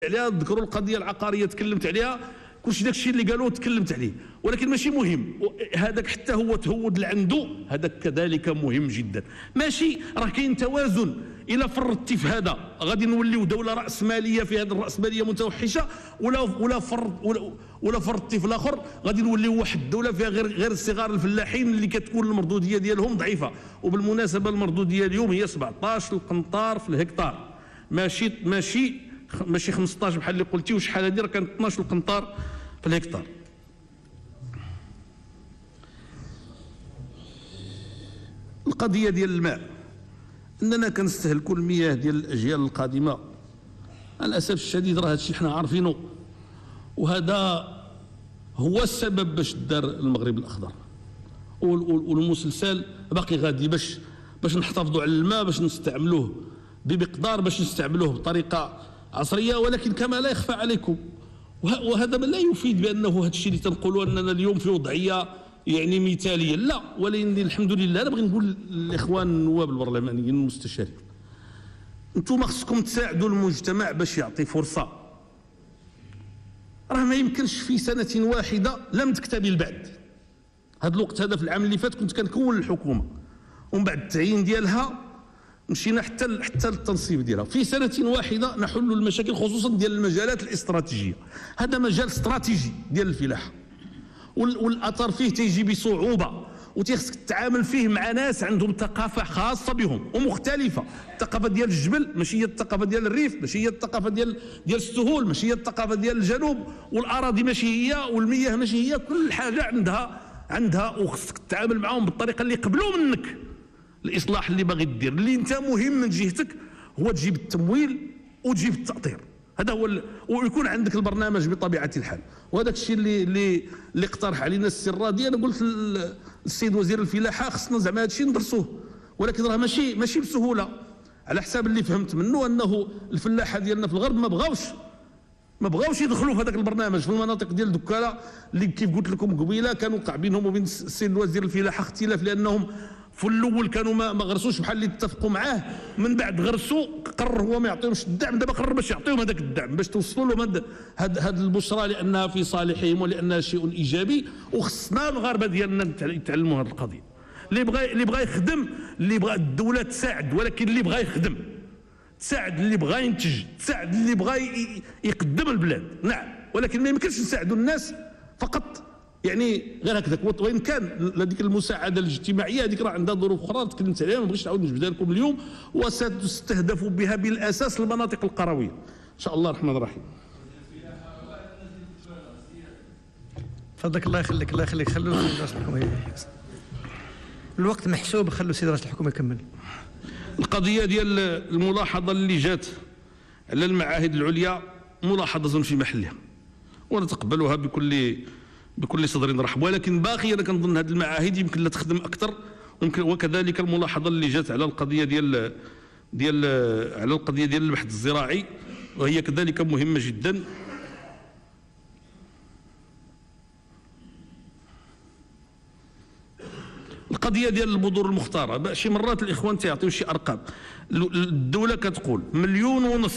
عليها، ذكروا القضية العقارية تكلمت عليها، كلشي ذاك الشيء اللي قالوا تكلمت عليه، ولكن ماشي مهم، هذاك حتى هو تهود لعندو هذاك كذلك مهم جدا. ماشي راه كاين توازن، إلى فرطت في هذا غادي نوليو دولة رأسمالية فيها الرأسمالية متوحشة، وإلى فرطت في الآخر غادي نوليو واحد الدولة فيها غير صغار الفلاحين اللي كتكون المردودية ديالهم ضعيفة. وبالمناسبة المردودية اليوم هي 17 قنطار في الهكتار، ماشي 15 بحال اللي قلتي، وشحال هذه راه كانت 12 قنطار في الهكتار. القضية ديال الماء، أننا كنستهلكو المياه ديال الأجيال القادمة، مع الأسف الشديد راه هاذ الشي احنا عارفينه، وهذا هو السبب باش تدار المغرب الأخضر، والمسلسل باقي غادي باش نحتفظوا على الماء، باش نستعملوه بمقدار، باش نستعملوه بطريقة عصرية. ولكن كما لا يخفى عليكم، وهذا لا يفيد بأنه هاذ الشي اللي تنقولوا أننا اليوم في وضعية يعني مثالية، لا، ولكن الحمد لله أنا ابغيت نقول للإخوان النواب البرلمانيين والمستشارين، أنتم خصكم تساعدوا المجتمع باش يعطي فرصة، راه ما يمكنش في سنة واحدة لم تكتمل بعد، هاذ الوقت هذا في العام اللي فات كنت كنكون الحكومة، ومن بعد التعيين ديالها مشينا حتى للتنصيب ديالها، في سنة واحدة نحل المشاكل خصوصا ديال المجالات الإستراتيجية، هذا مجال إستراتيجي ديال الفلاحة، والأثر فيه تيجي بصعوبة، وتيخصك تتعامل فيه مع ناس عندهم ثقافة خاصة بهم ومختلفة، الثقافة ديال الجبل ماشي هي الثقافة ديال الريف، ماشي هي الثقافة ديال السهول، ماشي هي الثقافة ديال الجنوب، والأراضي ماشي هي، والمياه ماشي هي، كل حاجة عندها وخصك تتعامل معهم بالطريقة اللي يقبلوا منك الإصلاح اللي باغي تدير. اللي أنت مهم من جهتك هو تجيب التمويل وتجيب التأطير، هذا هو، ويكون عندك البرنامج بطبيعة الحال، وهذاك الشيء اللي اقترح علينا السي الراضي أنا قلت للسيد وزير الفلاحة خصنا زعما هاذ الشي ندرسوه، ولكن راه ماشي بسهولة، على حسب اللي فهمت منه أنه الفلاحة ديالنا في الغرب ما بغاوش يدخلوا في هذاك البرنامج في المناطق ديال دكالة اللي كيف قلت لكم قبيلة كان وقع بينهم وبين السيد وزير الفلاحة اختلاف لأنهم في الأول كانوا ما غرسوش بحال اللي اتفقوا معه، من بعد غرسوا قرر هو ما يعطيهمش الدعم، دابا قرر باش يعطيهم هذاك الدعم باش توصلوا لهم هذه البشرى لأنها في صالحهم ولأنها شيء إيجابي، وخصنا المغاربة ديالنا يتعلموا هذه القضية. اللي بغى يخدم، اللي بغى الدولة تساعد، ولكن اللي بغى يخدم، تساعد اللي بغى ينتج، تساعد اللي بغى يقدم البلاد، نعم، ولكن ما يمكنش نساعدوا الناس فقط يعني غير هكذاك، وإن كان هذيك المساعدة الاجتماعية هذيك راه عندها ظروف أخرى تكلمت عليها ما بغيتش نعاود نجبدها لكم اليوم، وستستهدف بها بالأساس المناطق القروية. إن شاء الله الرحمن الرحيم. تفضل الله يخليك، الله يخليك، خلوا السيد رئيس الحكومة. الوقت محسوب، خلوا السيد رئيس الحكومة يكمل. القضية ديال الملاحظة اللي جات على المعاهد العليا ملاحظة في محلها، ونتقبلها بكل صدر رحب، ولكن باقي أنا كنظن هذه المعاهد يمكن لها تخدم أكثر، وكذلك الملاحظة اللي جات على القضية ديال على القضية ديال البحث الزراعي، وهي كذلك مهمة جدا. القضية ديال البذور المختارة، شي مرات الإخوان تيعطيو شي أرقام، الدولة كتقول 1.5 مليون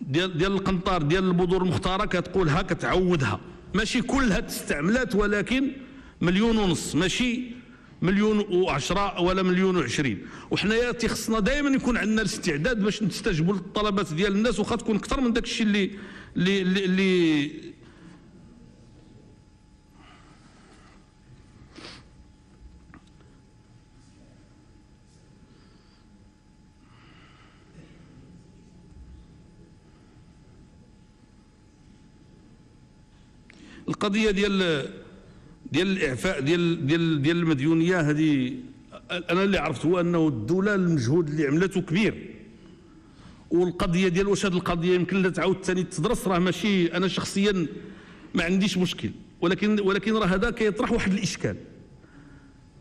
ديال القنطار ديال البذور المختارة كتقولها كتعودها، ماشي كلها تستعملت ولكن 1.5 مليون، ماشي 1.10 مليون ولا 1.2 مليون، واحنايا تيخصنا دائما يكون عندنا الاستعداد باش نستجبوا للطلبات ديال الناس واخا تكون أكثر من ذاك الشيء اللي القضية ديال الإعفاء ديال المديونية هذه أنا اللي عرفت هو أنه الدولة المجهود اللي عملته كبير، والقضية ديال واش هذه القضية يمكن لها تعاود ثاني تدرس راه ماشي أنا شخصيا ما عنديش مشكل، ولكن راه هذا كيطرح واحد الإشكال.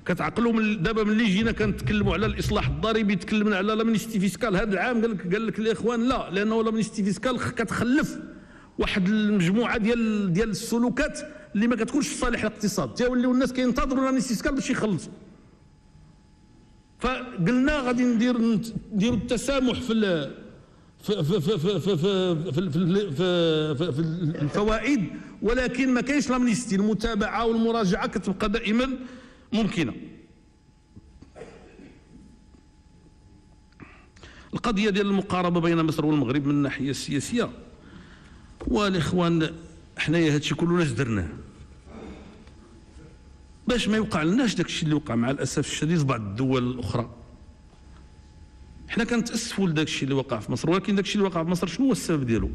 كتعقلوا دابا ملي جينا كنتكلموا على الإصلاح الضريبي، تكلمنا على l'amnistie fiscale هذا العام قال لك الإخوان لا، لأنه l'amnistie fiscale كتخلف واحد المجموعة ديال السلوكات اللي ما كتكونش في صالح الاقتصاد، تيوليو الناس كينتظروا l'amnistie fiscale باش يخلصوا. فقلنا غادي نديروا التسامح في في في في في في في في الفوائد، ولكن ما كاينش l'amnistie، المتابعة والمراجعة كتبقى دائما ممكنة. القضية ديال المقاربة بين مصر والمغرب من الناحية السياسية، والإخوان احنايا هاذ الشي كله لاش درناه؟ باش ما يوقع لناش ذاك الشيء اللي وقع مع الأسف الشديد في بعض الدول الأخرى. حنا كنتأسفوا لذاك الشيء اللي وقع في مصر، ولكن ذاك الشيء اللي وقع في مصر شنو هو السبب ديالو؟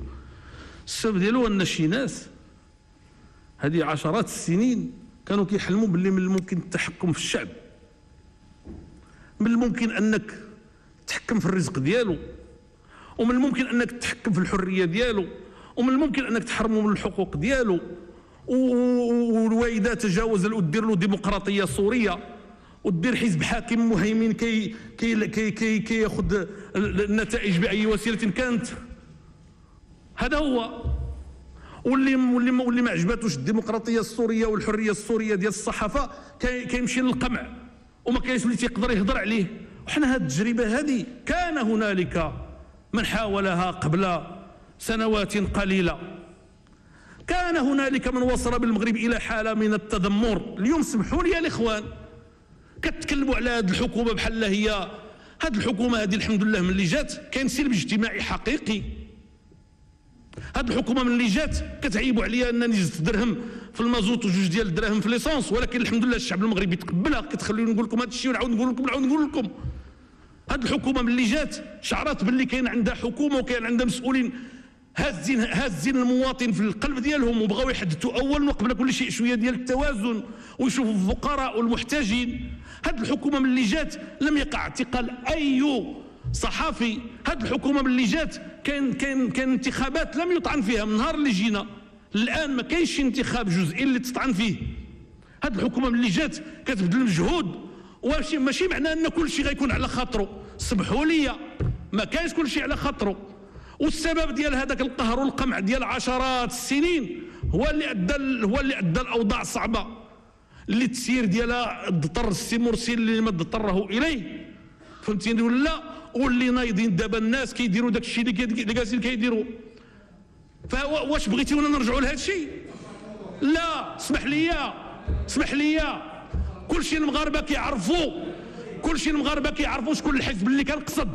السبب ديالو أن شي ناس هذه عشرات السنين كانوا كيحلموا باللي من الممكن التحكم في الشعب، من الممكن أنك تتحكم في الرزق ديالو، ومن الممكن أنك تتحكم في الحرية ديالو، ومن الممكن أنك تحرمه من الحقوق ديالو، وإذا تجاوز ودير له ديمقراطية صورية، ودير حزب حاكم مهيمن كيأخذ النتائج بأي وسيلة كانت. هذا هو. واللي ما عجباتوش الديمقراطية الصورية والحرية الصورية ديال الصحافة كيمشي للقمع، وما كاينش اللي تيقدر يهضر عليه. وحنا هذه التجربة هذه كان هنالك من حاولها قبل سنوات قليلة، كان هنالك من وصل بالمغرب إلى حالة من التذمر. اليوم سمحوا لي الإخوان، كتكلموا على هذه الحكومة بحال هي هذه الحكومة هذه الحمد لله من اللي جات كاين سلم اجتماعي حقيقي. هذه الحكومة من اللي جات كتعيبوا عليا أنني زدت درهم في المازوت وجوج ديال الدراهم في l'essence، ولكن الحمد لله الشعب المغربي تقبلها. كتخلوني نقول لكم هذا الشيء ونعاود نقول لكم ونعاود نقول لكم. هذه الحكومة من اللي جات شعرت باللي كاين عندها حكومة وكاين عندها مسؤولين هازين المواطن في القلب ديالهم، وبغاو يحدثوا أولا وقبل كل شيء شوية ديال التوازن ويشوفوا الفقراء والمحتاجين. هذه الحكومة من اللي جات لم يقع اعتقال أي صحافي. هذه الحكومة من اللي جات كاين انتخابات لم يطعن فيها من نهار اللي جينا الآن ما كاينش انتخاب جزئي اللي تطعن فيه. هذه الحكومة من اللي جات كتبذل مجهود، وماشي معناه أن كل شيء غيكون على خاطره. سمحوا لي، ما كاينش كل شيء على خاطره. والسبب ديال هذاك القهر والقمع ديال عشرات السنين هو اللي ادى الاوضاع الصعبه اللي التسيير ديالها اضطر السي مرسي اللي ما اضطره اليه، فهمتيني ولا؟ واللي نايضين دابا الناس كيديروا داك الشيء اللي جالسين كيديروا. فواش بغيتيونا نرجعوا لهذا الشيء؟ لا، اسمح لي، اسمح لي، كلشي المغاربه كيعرفوا، كلشي المغاربه كيعرفوا شكون الحزب اللي كنقصد،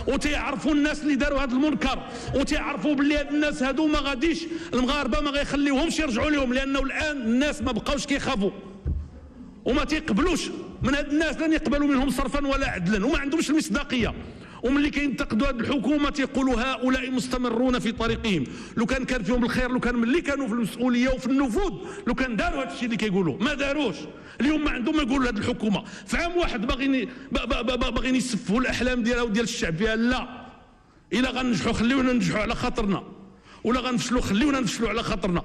وتيعرفوا الناس اللي داروا هذا المنكر، وتيعرفوا باللي هاد الناس هادو ما غاديش المغاربه ما غيخليوهمش يرجعوا لهم، لانه الان الناس ما بقاوش كيخافوا وما تيقبلوش من هاد الناس، لن يقبلوا منهم صرفا ولا عدلا، وما عندهمش المصداقيه. وملي كينتقدوا هذه الحكومه تيقولوا هؤلاء مستمرون في طريقهم. لو كان فيهم الخير، لو كان ملي كانوا في المسؤوليه وفي النفوذ، لو كان داروا هذا الشيء اللي كيقولوا، ما داروش. اليوم ما عندهم ما يقولوا لهذه الحكومه. في عام واحد باغيين يسفهوا الاحلام ديالها وديال الشعب فيها. لا، الا غنجحوا خليونا ننجحوا على خاطرنا، ولا غنفشلوا خليونا نفشلوا على خاطرنا.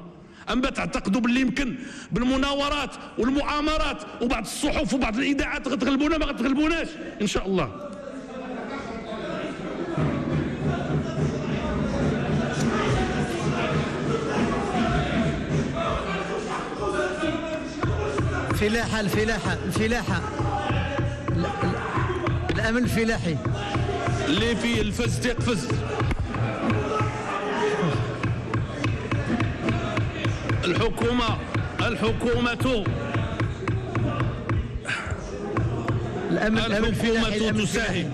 اما تعتقدوا باللي يمكن بالمناورات والمؤامرات وبعض الصحف وبعض الاذاعات غتغلبونا، ما غتغلبوناش ان شاء الله. الفلاحة الفلاحة الفلاحة، الأمن الفلاحي اللي فيه الفز تيقفز. الحكومة الحكومة تساهم.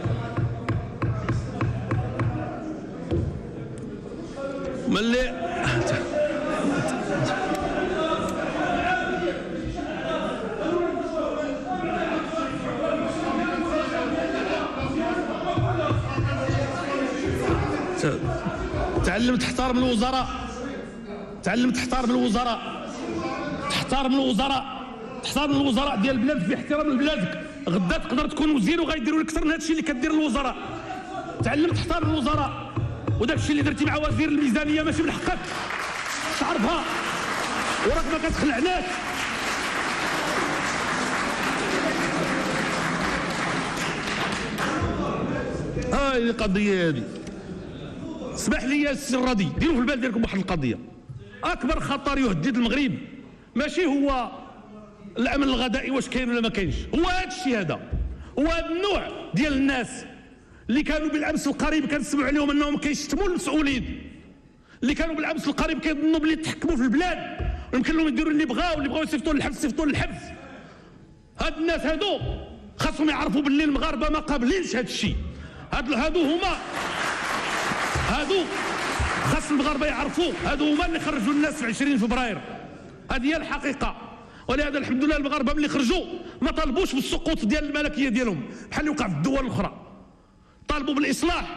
ملي تعلم تحترم الوزراء، تعلم تحترم الوزراء، تحترم الوزراء، تحترم الوزراء ديال بلادك باحترام لبلادك. غدا تقدر تكون وزير وغيديروا لك اكثر من هذا الشيء اللي كدير الوزراء. تعلم تحترم الوزراء، وداك الشيء اللي درتي مع وزير الميزانيه ماشي من حقك تعرفها، وراك ما كتخلعناش. هاي القضيه هذه. اسمح لي يا السي الراضي، ديروا في البال ديالكم واحد القضيه. اكبر خطر يهدد المغرب ماشي هو الامن الغذائي واش كاين ولا ما كاينش، هو هذا الشيء هذا، هو هذا النوع ديال الناس اللي كانوا بالأمس القريب كنسمعوا عليهم أنهم كيشتموا المسؤولين، اللي كانوا بالأمس القريب كيظنوا باللي تحكموا في البلاد ويمكن لهم يديروا اللي بغاو، اللي بغاو يصيفطوه للحبس يصيفطوه للحبس. هاذ الناس هاذو خاصهم يعرفوا باللي المغاربة ما قابلينش هاذ الشي، هاذو هما، هاذو خاص المغاربة يعرفوا، هاذو هما اللي خرجوا الناس في 20 فبراير، هذه هي الحقيقة. ولهذا الحمد لله المغاربة ملي خرجوا ما طالبوش بالسقوط ديال الملكية ديالهم بحال اللي وقع في الدول الأخرى، طالبوا بالإصلاح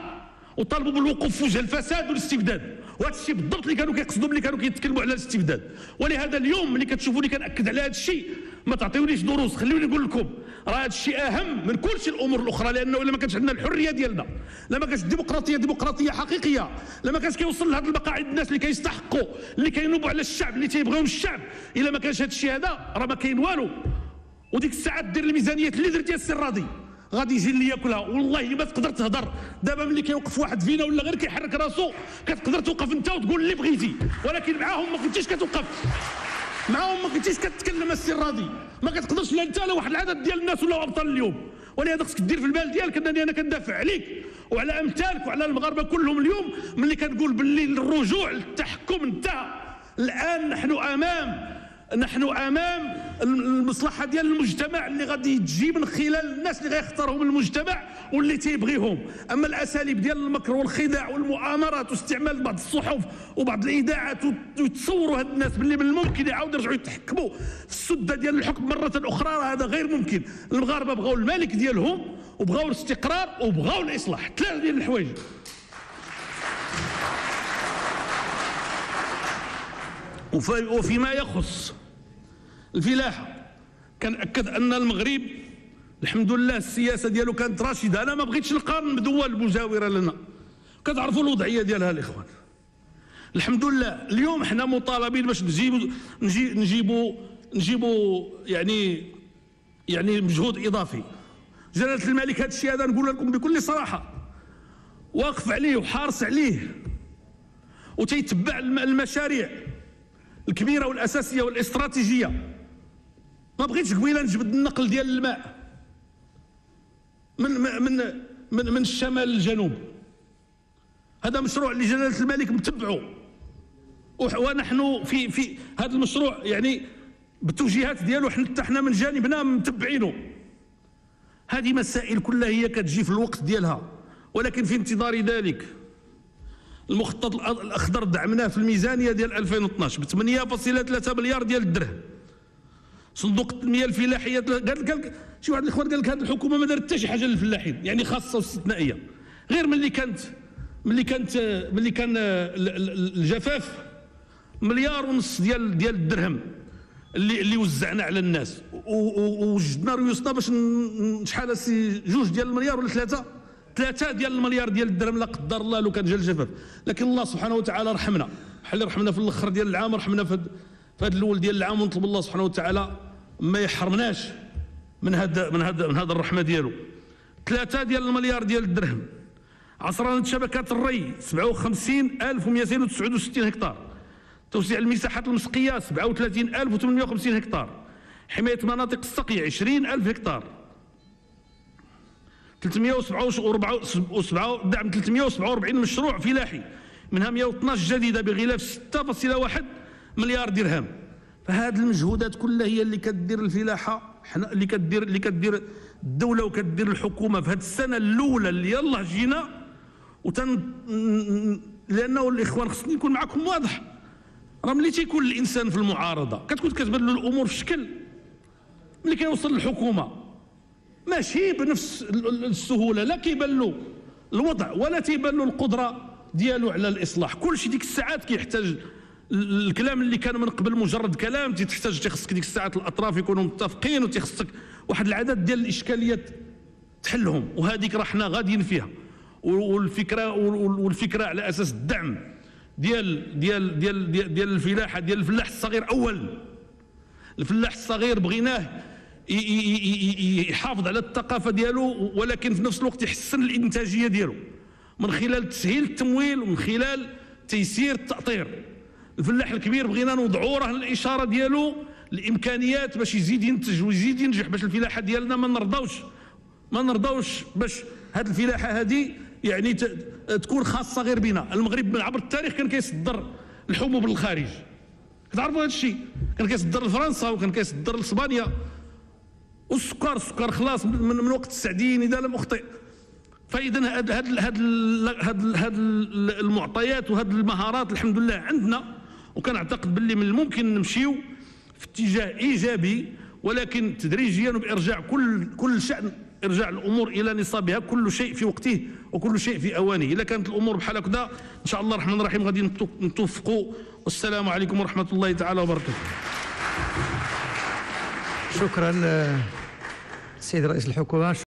وطالبوا بالوقوف في وجه الفساد والاستبداد، وهذا الشيء بالضبط اللي كانوا كيقصدوا ملي كانوا كيتكلموا على الاستبداد. ولهذا اليوم ملي كتشوفوني كنأكد على هذا الشيء ما تعطيونيش دروس، خليوني نقول لكم راه هذا الشيء أهم من كل شيء الأمور الأخرى، لأنه إذا ما كانش عندنا الحرية ديالنا، إذا ما كانش الديمقراطية ديمقراطية حقيقية، إذا ما كانش كيوصل لهذه المقاعد الناس اللي كيستحقوا، اللي كينوبوا على الشعب، اللي تيبغيهم الشعب، إذا ما كانش هذا الشيء هذا راه ما كاين والو. وديك الساعة دير الميزانيات اللي درتي السي الراضي غادي يجي اللي ياكلها، والله ما تقدر تهضر. دابا ملي كيوقف واحد فينا ولا غير كيحرك راسو كتقدر توقف انت وتقول اللي بغيتي، ولكن معاهم ما كنتيش كتوقف، معاهم ما كنتيش كتكلم السي الراضي، ما كتقدرش لا انت لا واحد العدد ديال الناس ولاو ابطال اليوم. ولهذا خصك دير في البال ديالك انني انا كندافع عليك وعلى امثالك وعلى المغاربه كلهم اليوم ملي كنقول باللي الرجوع للتحكم انتهى. الان نحن امام المصلحه ديال المجتمع اللي غادي تجي من خلال الناس اللي غيختارهم المجتمع واللي تيبغيهم. اما الاساليب ديال المكر والخداع والمؤامرات واستعمال بعض الصحف وبعض الاذاعات وتصوروا هاد الناس باللي من الممكن يعاودوا يرجعوا يتحكموا في السده ديال الحكم مره اخرى، هذا غير ممكن. المغاربه بغاو الملك ديالهم وبغاو الاستقرار وبغاو الاصلاح، ثلاثه ديال الحوايج. وفيما يخص الفلاحة، كنأكد أن المغرب الحمد لله السياسة ديالو كانت رشيدة. أنا ما بغيتش نقارن بدول مجاورة لنا، كتعرفوا الوضعية ديالها الإخوان. الحمد لله اليوم احنا مطالبين باش نجيبوا يعني مجهود إضافي. جلالة الملك هذا الشيء هذا نقول لكم بكل صراحة واقف عليه وحارس عليه وتيتبع المشاريع الكبيرة والأساسية والاستراتيجية. ما بغيتش قبيله نجبد النقل ديال الماء من من من من الشمال للجنوب، هذا مشروع اللي جلالة الملك متبعه، ونحن في هذا المشروع يعني بالتوجيهات ديالو حتى حنا من جانبنا متبعينه. هذه مسائل كلها هي كتجي في الوقت ديالها، ولكن في انتظار ذلك المخطط الأخضر دعمناه في الميزانية ديال 2012 ب 8.3 مليار ديال الدرهم. صندوق التنمية الفلاحية، قال شي واحد الإخوان قال لك هذه الحكومة ما دارت حتى شي حاجة للفلاحين، يعني خاصة واستثنائية. غير ملي كان الجفاف 1.5 مليار ديال الدرهم اللي وزعنا على الناس، ووجدنا ريوسنا باش شحال 2 ديال المليار ولا 3 ديال المليار ديال الدرهم لا قدر الله لو كان جا الجفاف. لكن الله سبحانه وتعالى رحمنا، بحال اللي رحمنا في الاخر ديال العام رحمنا في هذا الاول ديال العام، ونطلب الله سبحانه وتعالى ما يحرمناش من هذا الرحمه ديالو. 3 ديال المليار ديال الدرهم. عصرنة شبكات الري 57269 هكتار. توسيع المساحات المسقية 37850 هكتار. حماية مناطق السقي 20000 هكتار. 347 دعم 347 مشروع فلاحي، منها 112 جديدة بغلاف 6.1 مليار درهم. فهذه المجهودات كلها هي اللي كدير الفلاحة، حنا اللي كدير الدولة وكدير الحكومة في هذه السنة الأولى اللي يلاه جينا. لأنه الإخوان خصني نكون معكم واضح، راه ملي تيكون الإنسان في المعارضة كتكون كتبان له الأمور في شكل، ملي كيوصل للحكومة ماشي بنفس السهولة، لا كيبان له الوضع ولا تيبان له القدرة ديالو على الإصلاح. كل شيء ديك الساعات كيحتاج الكلام اللي كان من قبل مجرد كلام، تحتاج تيخصك ديك الساعات الأطراف يكونوا متفقين، وتيخصك واحد العدد ديال الإشكاليات تحلهم، وهذيك راه حنا غاديين فيها. والفكرة على أساس الدعم ديال ديال ديال ديال, ديال الفلاحة، ديال الفلاح الصغير أولا. الفلاح الصغير بغيناه يحافظ على الثقافة ديالو، ولكن في نفس الوقت يحسن الإنتاجية ديالو من خلال تسهيل التمويل ومن خلال تيسير التأطير. الفلاح الكبير بغينا نوضعوا راه الإشارة ديالو الإمكانيات باش يزيد ينتج ويزيد ينجح، باش الفلاحة ديالنا ما نرضاوش باش هذه الفلاحة هذه يعني تكون خاصة غير بنا. المغرب عبر التاريخ كان كيصدر الحبوب للخارج، كتعرفوا هذا الشيء، كان كيصدر لفرنسا وكان كيصدر لإسبانيا، والسكر السكر خلاص من وقت السعديين إذا لم أخطئ. فإذن هذه المعطيات وهذه المهارات الحمد لله عندنا، وكنعتقد باللي من الممكن نمشيو في اتجاه إيجابي، ولكن تدريجيا وبإرجاع كل شأن، إرجاع الأمور إلى نصابها، كل شيء في وقته وكل شيء في أوانه. إذا كانت الأمور بحال هكذا، إن شاء الله الرحمن الرحيم غادي نتوفقو. والسلام عليكم ورحمة الله تعالى وبركاته. شكرا السيد رئيس الحكومة.